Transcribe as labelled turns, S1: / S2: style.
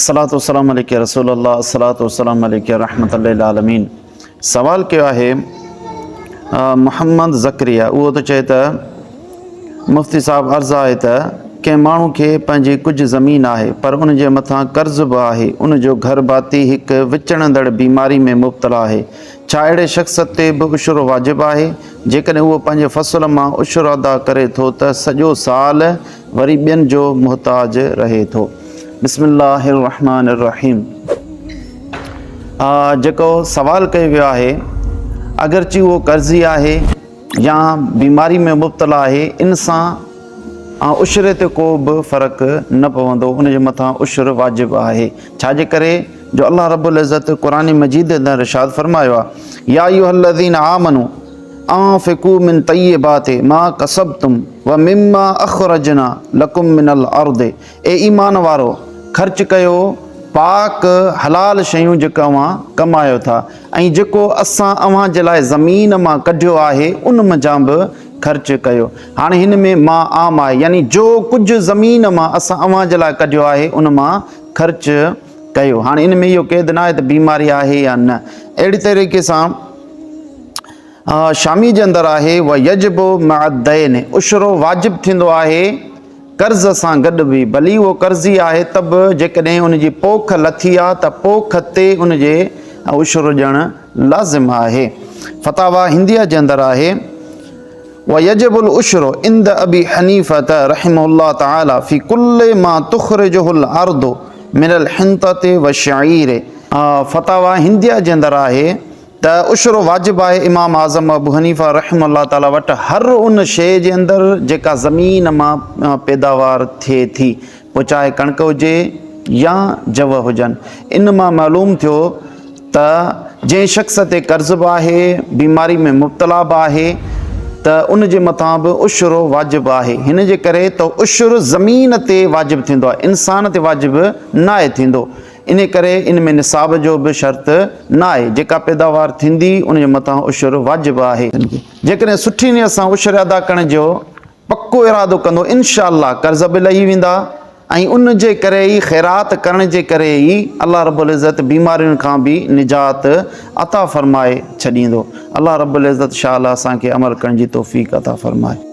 S1: الصلوة والسلام عليک يا رسول الله الصلوة والسلام عليک يا رحمت للعالمين سوال ڪيو آهي محمد زڪريا اهو ٿو چئي ته مفتي صاحب عرض آهي ته ڪنهن ماڻهو کي پنهنجي ڪجهه زمين آهي پر ان جي مٿان قرض به آهي ان جو گهر ڀاتي هڪ وچڙندڙ بيماري ۾ مبتلا آهي ڇا اهڙي شخص تي به عشرو واجب آهي جيڪڏهن اهو پنهنجي فصل مان عشر ادا ڪري ٿو ته سڄو سال وري ٻين جو محتاج رهي ٿو. بسم الله الرحمٰن الرحيم جيڪو سوال ڪيو ويو آهي اگرچه اهو قرضي آهي يا بيماري ۾ مبتلا آهي ان سان عشري تي ڪو به فرق نه پوندو ان جي مٿان عشر واجب آهي ڇا جي ڪري جو الله رب العزت قرآن مجيد اندر ارشاد فرمايو آهي يا ايها الذين آمنوا انفقوا من طيبات ما ڪسبتم ومما اخرجنا لڪم من الارض اي ايمان وارو! خرچ ڪيو پاڪ حلال شيون جيڪي اوهان ڪمايو ٿا ۽ جيڪو اسان اوهان جي لاء زمين مان ڪڍيو آهي ان منجهان به خرچ ڪيو. هاڻي هن ۾ ما عام آهي يعني جو ڪجهه زمين مان اسان اوهان جي لاء ڪڍيو آهي ان مان خرچ ڪيو. هاڻي ان ۾ اهو قيد ناهي ته بيماري آهي يا نه. اهڙي طريقي سان. شامي جي اندر آهي، ويجب مع الدين، عشرو واجب ٿيندو آهي قرض سان گڏ به، ڀلي اهو قرضي آهي ته به جيڪڏهن ان جي پوک لٿي آ ته پوک تي ان جي عشرو ڏيڻ لازم آهي. فتاويٰ هنديه جي اندر آهي، ويجب العشر عند ابي حنيفة رحمه الله تعالي في كل ما تخرجه الارض من الحنطة والشعير، فتاويٰ هنديه جي اندر آهي ته عشر واجب آهي امام اعظم ابو حنيفه رحمه الله تعالي وٽ هر ان شيء جي اندر جيڪا زمين مان پيداوار ٿئي ٿي پوء چاهي ڪڻڪ هجي يا جو هجن ان مان معلوم ٿيو ته جنهن شخص تي قرض به آهي بيماري ۾ مبتلا به آهي ته ان جي مٿان به عشر واجب آهي هن جي ڪري ته عشر زمين تي واجب ٿيندو آهي انسان تي واجب ناهي ٿيندو انهي ڪري ان ۾ نصاب جو به شرط نه آهي، جيڪا پيداوار ٿيندي ان جي مٿان عشر واجب آهي. جيڪڏهن سٺي نيت سان عشر ادا ڪرڻ جو پڪو ارادو ڪندو انشاء الله قرض به لهي ويندا ۽ ان جي ڪري ئي خيرات ڪرڻ جي ڪري ئي الله رب العزت بيمارين کان به نجات عطا فرمائي ڇڏيندو. الله رب العزت شاء الله اسان کي عمل ڪرڻ جي توفيق عطا فرمائي.